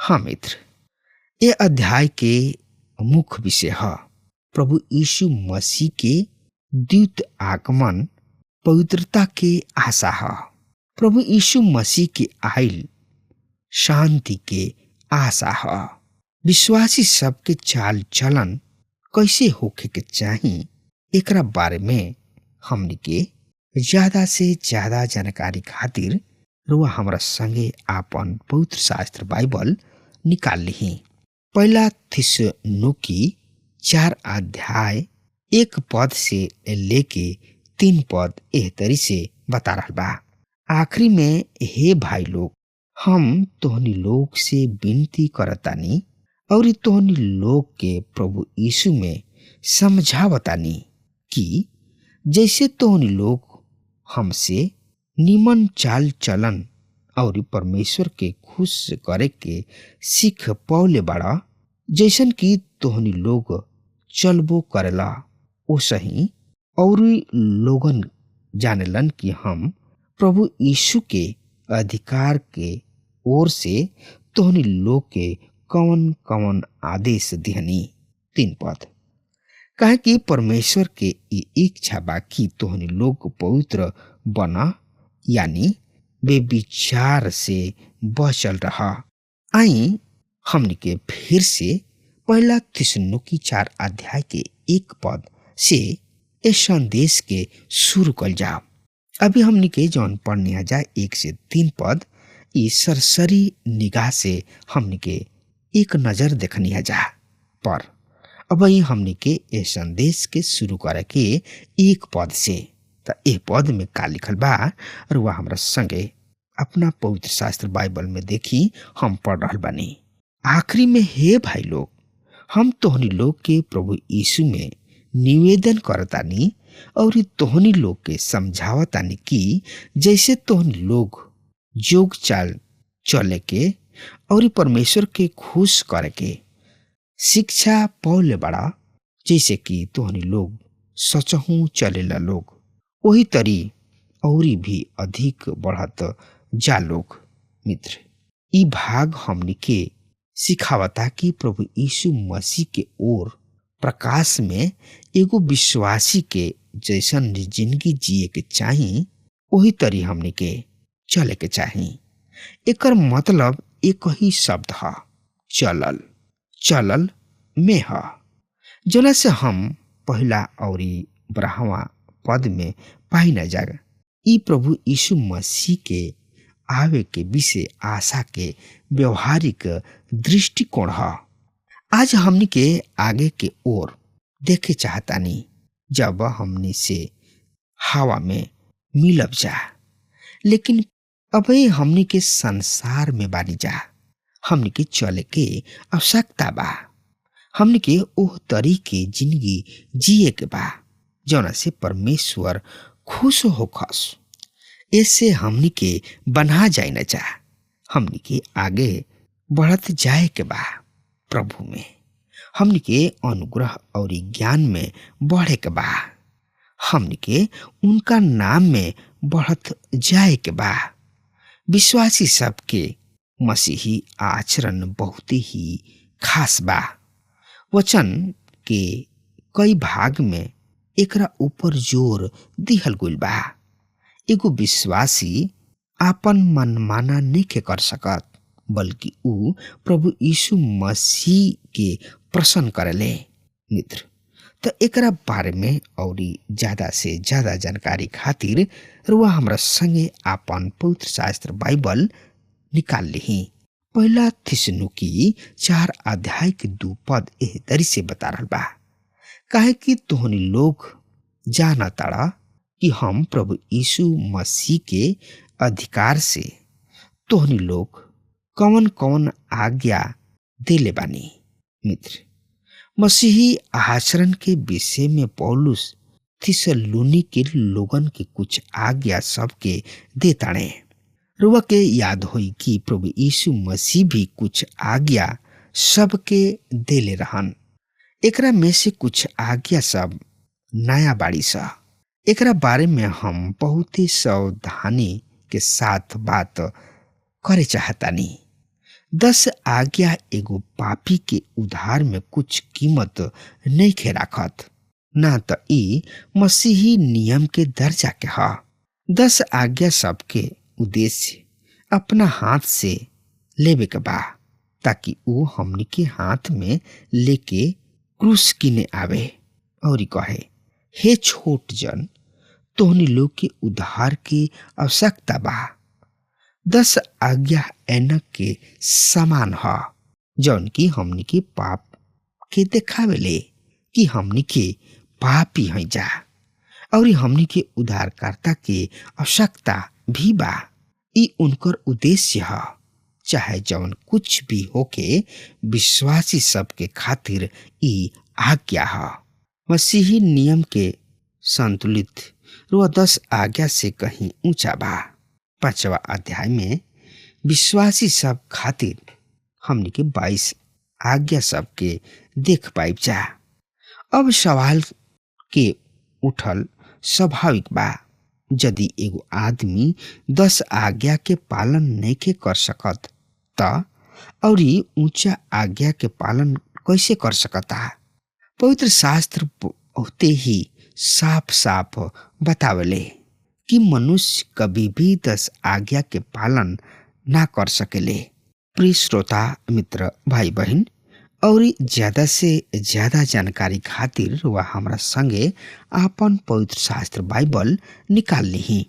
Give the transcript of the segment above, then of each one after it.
हाँ मित्र, ये अध्याय के मुख्य विषय है प्रभु यीशु मसीह के द्वित आगमन पवित्रता के आशा है। प्रभु यीशु मसीह के आइल शांति के आशा है। विश्वासी सबके चाल चलन कैसे होखे के चाही, एकरा बारे में हमनी के ज्यादा से ज्यादा जानकारी खातिर रुआ हमरा संगे आपन पवित्र शास्त्र बाइबल निकाल लिही। पहला थिस्सलुनीकी 4 अध्याय 1 पद से लेके 3 पद एह तरी से बता रहा बा। आखिरी में हे भाई लोग, हम तोहनी लोग से विनती करतानी और तोहनी लोग के प्रभु यीशु में समझावतानी कि जैसे तोहनी लोग हमसे निमन चाल चलन और परमेश्वर के खुश करे के सीख पौले बाड़ा, जैसन कि तोहनी लोग चलबो करेला ओसही और लोगन जानेलन कि हम प्रभु यीशु के अधिकार के ओर से तोहनी लोग के कौन कौन आदेश दिहनी। 3 पद, काहे कि परमेश्वर के ई इच्छा बा कि तोहनी लोग पवित्र बना, यानी बेविचार से बचल रहा। आई हमनी के फिर से पहला थिस्सलुनीकी 4 अध्याय के 1 पद से इस संदेश के शुरू कल जाओ। अभी हमनी के जौन पढ़ने जाए 1 से 3 पद, ई सरसरी निगाह से हमनी के एक नजर देखनी है जा। पर अब हमनी के ए संदेश के शुरू करे के 1 पद से। त ए पद में का लिखल बा और वह हमरा संगे अपना पवित्र शास्त्र बाइबल में देखी हम पढ़ रहल बानी। आखिरी में हे भाई लोग, हम तोहनी लोग के प्रभु यीशु में निवेदन करतानी और तोहनी लोग के समझावतानी कि जैसे तोहनी लोग जोग चाल चले के और परमेश्वर के खुश करे के शिक्षा पौले बड़ा, जैसे कि तोहनी लोग सचहू चलेला लोग, वही तरी और भी अधिक बढ़त जा लोग। मित्र, ई भाग हमनी के सिखावता कि प्रभु यीशु मसीह के ओर प्रकाश में एगो विश्वासी के जैसन जिंदगी जिए के चाही, वही तरी हमनी के चले के चाही। एकर मतलब एक ही शब्द है, चलल। चलल में है, जना से हम पहला और 12वां पद में पाई न जा। ई प्रभु यीशु मसीह के आवे के विषय आशा के व्यवहारिक दृष्टिकोण है। आज हमनी के आगे के ओर देखे चाहतानी जब हमनी से हवा में मिलब जा, लेकिन अबे हमनी के संसार में बानी जा। हमनी के चले के आवश्यकता बा, हमनी के ओह तरीके जिंदगी जिए के बा जौना से परमेश्वर खुश होखस। ऐसे हमनी के बना जाए न जा, हमनी के आगे बढ़त जाए के बा प्रभु में। हमनी के अनुग्रह और ज्ञान में बढ़े के बा, हमनी के उनका नाम में बढ़त जाए के बा। विश्वासी सबके मसीही आचरण बहुत ही खास बा। वचन के कई भाग में एकरा ऊपर जोर दिहल गइल बा। एगो विश्वासी आपन मनमाना नहीं कर सकत, बल्कि ऊ प्रभु यीशु मसीह के प्रसन्न करेले। मित्र, तो एकरा बारे में और ज्यादा से ज्यादा जानकारी खातिर रुआ हमरा संगे आपन पवित्र शास्त्र बाइबल निकाल लिही। पहला थिस्सलुनीकी 4 अध्याय के 2 पद एह तरी से बता रहल बा, काहे कि तोहनी लोग जाना ताड़ा कि हम प्रभु यीशु मसीह के अधिकार से तोहनी लोग कौन कौन आज्ञा देले बानी। मित्र, मसीही आचरण के विषय में पौलुस थिस्सलुनीकी के लोगन के कुछ आज्ञा सबके देताणे। रुआ के याद होई कि प्रभु यीशु मसीह भी कुछ आज्ञा सबके देले रहन। एकरा में से कुछ आज्ञा सब नया बाड़ी सा। एकरा बारे में हम बहुत ही सावधानी के साथ बात करे चाहतानी। 10 आज्ञा एगो पापी के उधार में कुछ कीमत नहीं खे राखत, ना त ई मसीही नियम के दर्जा के ह। 10 आज्ञा सबके उद्देश्य अपना हाथ से लेवे के बा, ताकि वो हमनी के हाथ में लेके क्रूस किने आवे और कहे, हे छोट जन, तोहनी लोग के उधार के आवश्यकता बा। 10 आज्ञा ऐनक के समान ह, जौन की हमनी के पाप के देखावेले कि हमनी के पापी हैं जा और हमनी के उद्धारकर्ता के आवश्यकता भी बा। ई उनकर उद्देश्य ह, चाहे जौन कुछ भी होके विश्वासी सबके खातिर ई आज्ञा ह। मसीही नियम के संतुलित रुआ 10 आज्ञा से कहीं ऊंचा बा। 5वां अध्याय में विश्वासी सब खातिर हमनी के 22 आज्ञा सबके देख पाइब जा। अब सवाल के उठल स्वाभाविक बा, यदि एगो आदमी 10 आज्ञा के पालन नइखे कर सकत त औरी ऊंचा आज्ञा के पालन कैसे कर सकता? पवित्र शास्त्र बहुते ही साफ साफ बतावले कि मनुष्य कभी भी 10 आज्ञा के पालन ना कर सकेले। प्रिय श्रोता मित्र भाई बहन, और ज्यादा से ज्यादा जानकारी खातिर वह हमरा संगे आपन पवित्र शास्त्र बाइबल निकाल ली।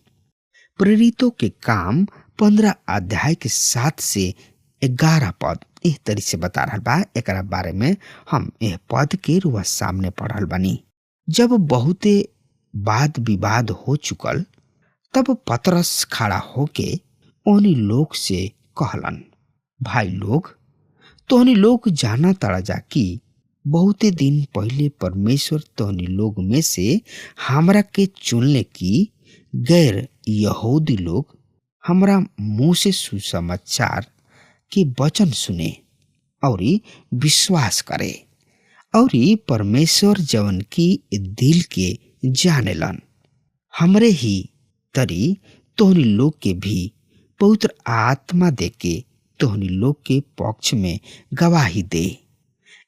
प्रेरितों के काम 15 अध्याय के 7 से 11 पद एह तरी से बता रहा बा। एकरा बारे में हम एह पद के रुआ सामने पढ़ल बानी। जब बहुते वाद विवाद हो चुकल तब पतरस खड़ा होके ओनी लोग से कहलन, भाई लोग, तोहनी लोग जाना तड़ा जा कि बहुते दिन पहले परमेश्वर तोहनी लोग में से हमरा के चुनले कि गैर यहूदी लोग हमरा मुँह से सुसमाचार के वचन सुने और विश्वास करे, और परमेश्वर जवन की दिल के जानेलन, हमरे ही तरी तोहनी लोग के भी पवित्र आत्मा देके तोहनी लोग के पक्ष में गवाही दे।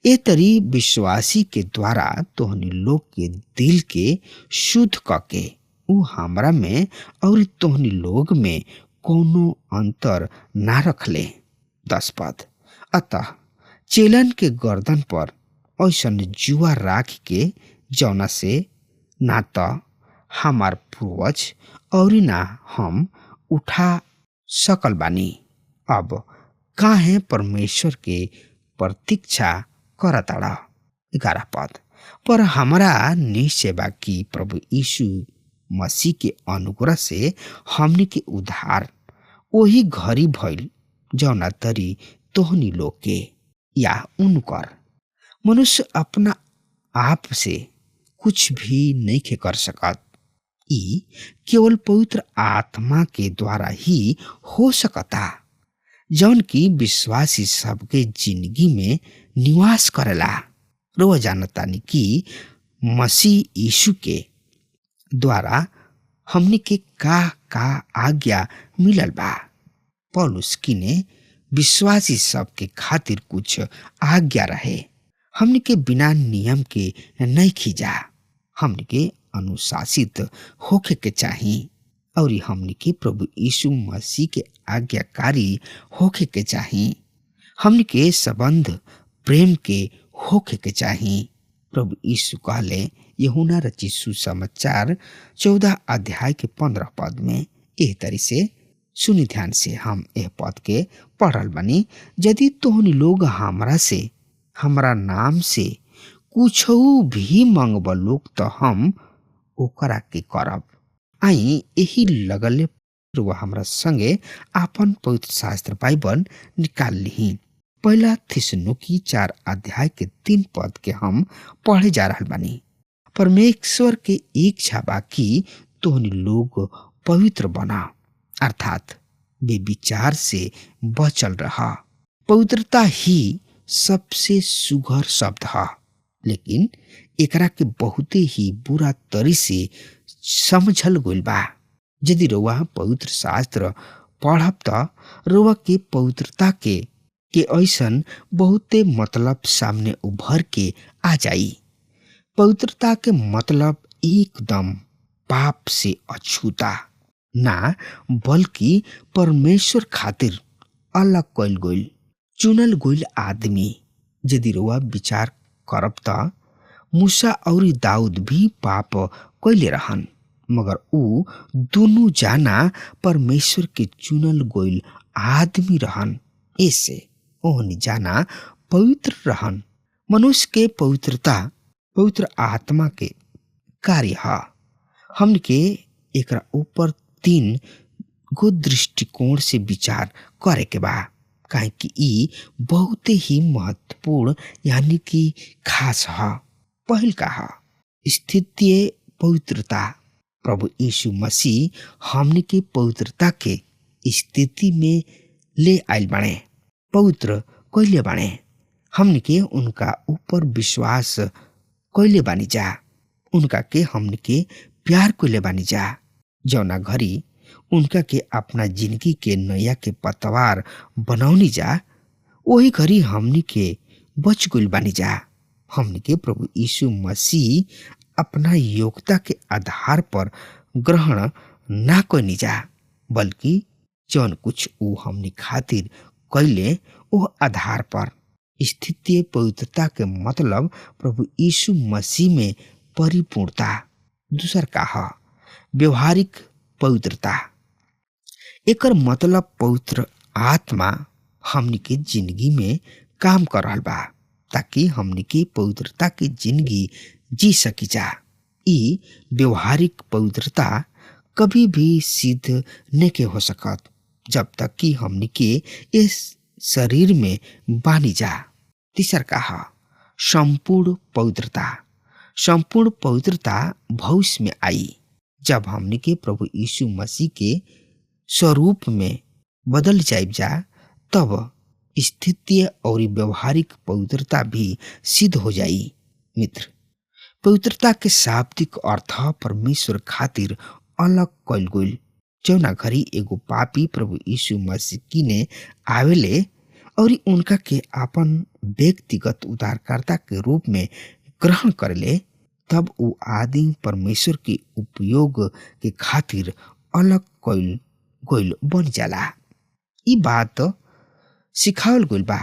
ए तरी विश्वासी के द्वारा तोहनी लोग के दिल के शुद्ध करके ऊ हमरा में और तोहनी लोग में कोनो अंतर ना रखले। 10 पद, अतः चेलन के गर्दन पर ऐसन जुआ राख के जौना से ना त हमार पूर्वज और ना हम उठा सकल बानी। अब काहे परमेश्वर के प्रतीक्षा करताड़ा? 11 पद, पर हमारा निश्चय बा कि प्रभु यीशु मसीह के अनुग्रह से हमनी के उद्धार वही घड़ी भइल जौना तरी तोहनी लोग के या उनकर। मनुष्य अपना आप से कुछ भी नहीं के कर सकत, ई केवल पवित्र आत्मा के द्वारा ही हो सकता, जौन की विश्वासी सबके जिंदगी में निवास करेला। रोज जानतानी कि मसीह यीशु के द्वारा हमनी के का का आज्ञा मिलल बा। पौलुस किने विश्वासी सबके खातिर कुछ आज्ञा रहे। हमनी के बिना नियम के नहीं खींचा, हमनी के अनुशासित होखे के चाही और हमनी के प्रभु यीशु मसीह के आज्ञाकारी होखे के चाही। हमनी के संबंध प्रेम के होखे के चाही। प्रभु यीशु कहले यूहन्ना रचित सुसमाचार 14 अध्याय के 15 पद में एह तरी से सुनी ध्यान से हम एह पद के पढ़ल बनी, यदि तोहनी लोग हमरा से हमरा नाम से कुछ भी मंगब लोग तो हम ओकरा के करब। आई यही लगले रुआ हमरा संगे आपन पवित्र शास्त्र बाइबल निकाल ली। पहला थिस्सलुनीकी 4 अध्याय के 3 पद के हम पढ़े जा रहल बानी। परमेश्वर के इच्छा बा कि तोहनी लोग पवित्र बना, अर्थात बेविचार से बचल रहा। पवित्रता ही सबसे सुघर शब्द है, लेकिन एकरा के बहुते ही बुरा तरी से समझल गइल बा। यदि रउआ पवित्र शास्त्र पढ़ब त रउआ के पवित्रता के के ऐसन बहुते मतलब सामने उभर के आ जाई। पवित्रता के मतलब एकदम पाप से अछूता ना, बल्कि परमेश्वर खातिर अलग कइल गइल, चुनल गइल आदमी। यदि रुआ विचार करब त मूसा और दाऊद भी पाप कैले रहन, मगर ऊ दुनु जाना परमेश्वर के चुनल गइल आदमी रहन। ऐसे ओहनी जाना पवित्र रहन। मनुष्य के पवित्रता पवित्र आत्मा के कार्य है। हमन के एकरा ऊपर 3 गो दृष्टिकोण से विचार करे के बा, काहे कि ई बहुत ही महत्वपूर्ण यानी कि खास है। पहिल का है स्थितीय पवित्रता। प्रभु यीशु मसीह हमने के पवित्रता के स्थिति में ले आयल बाणे, पवित्र कैले बाणे। हमने के उनका ऊपर विश्वास कैले बानी जा, उनका के हमने के प्यार कैले बानी जा। जौना घड़ी उनका के अपना जिंदगी के नैया के पतवार बनौनी जा, वही घड़ी हमनी के बच गइल बानी जा। हमनी के प्रभु यीशु मसीह अपना योग्यता के आधार पर ग्रहण ना कैनी जा, बल्कि जौन कुछ ऊ हमनी खातिर कैले वो आधार पर। स्थितीय पवित्रता के मतलब प्रभु यीशु मसीह में परिपूर्णता। दूसर का है व्यवहारिक पवित्रता। एकर मतलब पवित्र आत्मा हमनी के जिंदगी में काम कर रहल बा, ताकि हमनी के पवित्रता के जिंदगी जी सकी जा। ई व्यवहारिक पवित्रता कभी भी सिद्ध नहीं हो सकत जब तक कि हमनी के इस शरीर में बानी जा। तीसर का है संपूर्ण पवित्रता। संपूर्ण पवित्रता भविष्य में आई, जब हमनी के प्रभु यीशु मसीह के स्वरूप में बदल जाइब जा, तब स्थितीय और व्यवहारिक पवित्रता भी सिद्ध हो जाई। मित्र, पवित्रता के शाब्दिक अर्थ परमेश्वर खातिर अलग कइल गइल। जौना घड़ी एगो पापी प्रभु यीशु मसीह किने आवेले और उनका के आपन व्यक्तिगत उद्धारकर्ता के रूप में ग्रहण करले, तब ऊ आदि परमेश्वर के उपयोग के खातिर अलग कइल गइल बन जाला। ई बात सिखावल गइल बा,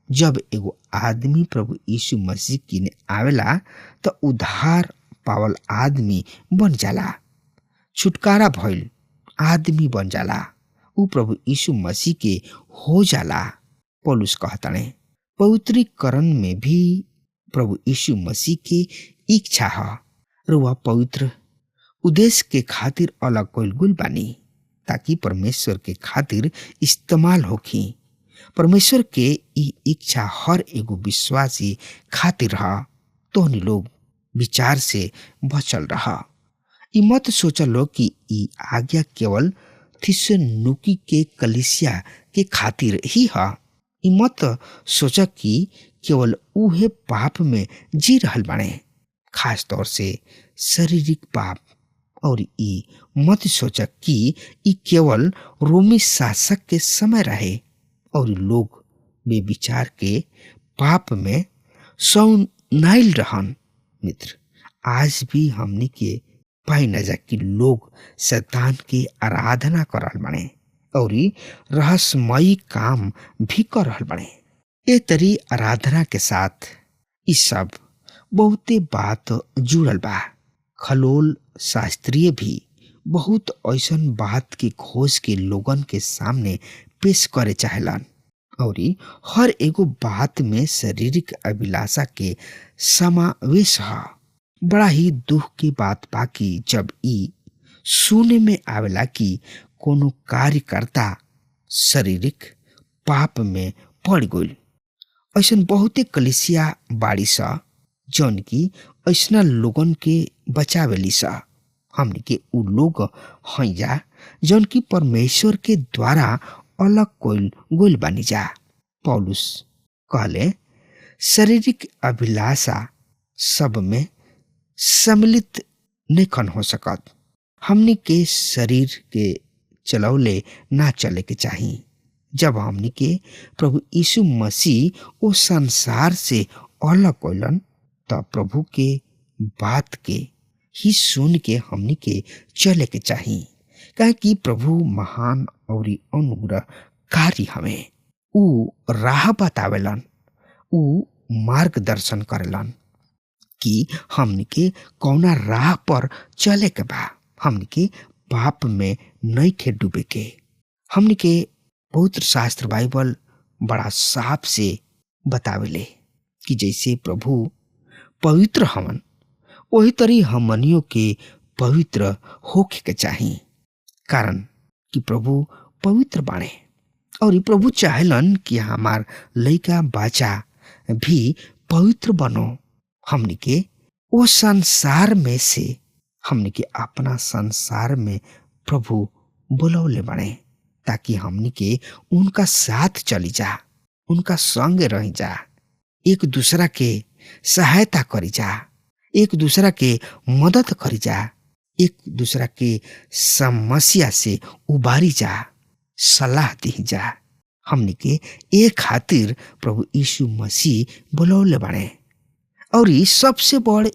जब एगो आदमी प्रभु यीशु मसीह किने आवेला त उद्धार पावल आदमी बन जाला, छुटकारा भइल आदमी बन जाला, ऊ प्रभु यीशु मसीह के हो जाला। पौलुस कहताने पवित्रीकरण में भी प्रभु यीशु मसीह के इच्छा है रुआ पवित्र उद्देश्य के खातिर अलग कइल गइल बानी, ताकि परमेश्वर के खातिर इस्तेमाल होखी। परमेश्वर के ई इच्छा हर एगो विश्वासी खातिर रहा। तोहनी लोग विचार से बचल रहा। ई मत सोचल लो कि ई आज्ञा केवल थिस्सलुनीकी के कलीसिया के खातिर ही है। ई मत सोचा कि केवल उहे पाप में जी रहल बाणे, खास तौर से शारीरिक पाप। और ई मत सोचा कि ई केवल रोमी शासक के समय रहे और लोग बेविचार के पाप में सौनाइल रहन। मित्र, आज भी हमनी के पाई न जा कि लोग शैतान के आराधना कर रहल बाणे और रहस्यमयी काम भी कर रहल बाणे। ए तरी आराधना के साथ ई सब बहुते बात जुड़ल बा। खलोल शास्त्रीय भी बहुत ऐसन बात की खोज के लोगन के सामने पेश करे चाहेलन और हर एगो बात में शारीरिक अभिलाषा के समावेश है। बड़ा ही दुख के बात बाकी जब ई सुने में आवेला कि कोनो कार्यकर्ता शारीरिक पाप में पड़ गइल। ऐसन बहुते कलीसिया बाड़ी सा जौन की ऐसना लोगन के बचावेली सा। हमनी के उ लोग हैं जा जौन की परमेश्वर के द्वारा अलग कइल गइल बानी जा। पौलुस कहले शारीरिक अभिलाषा सब में सम्मिलित नहीं हो सकत। हमनी के शरीर के चलौले ना चले के चाही। जब हमनी के प्रभु यीशु मसीह वो संसार से अलग कैलन त प्रभु के बात के ही सुन के हमनी के चले के चाही, काहे कि प्रभु महान और अनुग्रहकारी हमें। ऊ राह बतावेलन, ऊ मार्गदर्शन करेलन कि हमनी के कौना राह पर चले के बा। हमनी के पाप में नहीं खे डूबे के। हमनी के पवित्र शास्त्र बाइबल बड़ा साफ से बतावेले कि जैसे प्रभु पवित्र हवन वही तरी हमनियों के पवित्र होखे के चाही, कारण कि प्रभु पवित्र बाणे और प्रभु चाहेलन कि हमार लइका बच्चा भी पवित्र बनो। हमनी के वो संसार में से हमनी के अपना संसार में प्रभु बुलौले बाणे ताकि हमनी के उनका साथ चली जा, उनका संग रह जा, एक दूसरा के सहायता करी जा, एक दूसरा के मदद करी जा, एक दूसरा के समस्या से उबारी जा, सलाह दी जा। हमनी के एक खातिर प्रभु यीशु मसीह बुलौले बाणे। और ई सबसे बड़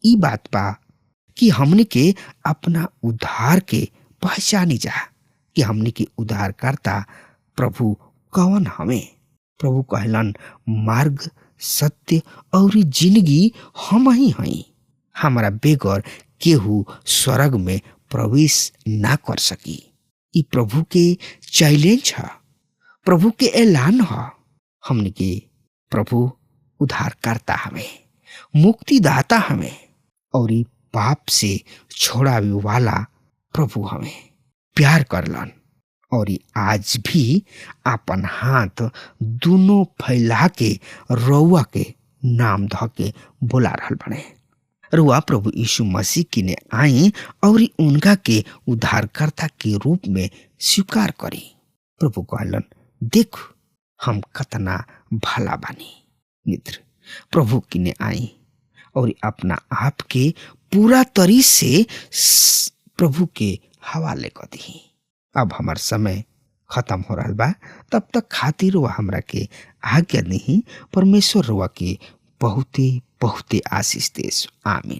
ई बात बा कि हमनी के अपना उद्धार के पहचानी जा कि हमनी के उद्धारकर्ता प्रभु कौन हमें। प्रभु कहलन मार्ग, सत्य और जिंदगी हम ही हई, हमारा बेगर केहू स्वर्ग में प्रवेश ना कर सकी। ई प्रभु के चैलेंज ह, प्रभु के ऐलान ह। हमनी के प्रभु उद्धारकर्ता हमें, मुक्तिदाता हमें और ई पाप से छोड़ावे वाला प्रभु हमें प्यार करलन और आज भी आपन हाथ दोनों फैला के रउआ के नाम ध के बोला रहल बने। रुआ प्रभु यीशु मसीह किने आई और उनका के उद्धारकर्ता के रूप में स्वीकार करी। प्रभु कहलन देख हम कतना भला बानी। मित्र, प्रभु किने आई और अपना आप के पूरा तरी से प्रभु के हवाले कर दी। अब हमार समय खत्म हो रहा बा, तब तक खातिर वह हमरा के आज्ञा नहीं। परमेश्वर रुआ के बहुते बहुते आशीष देस। आमीन।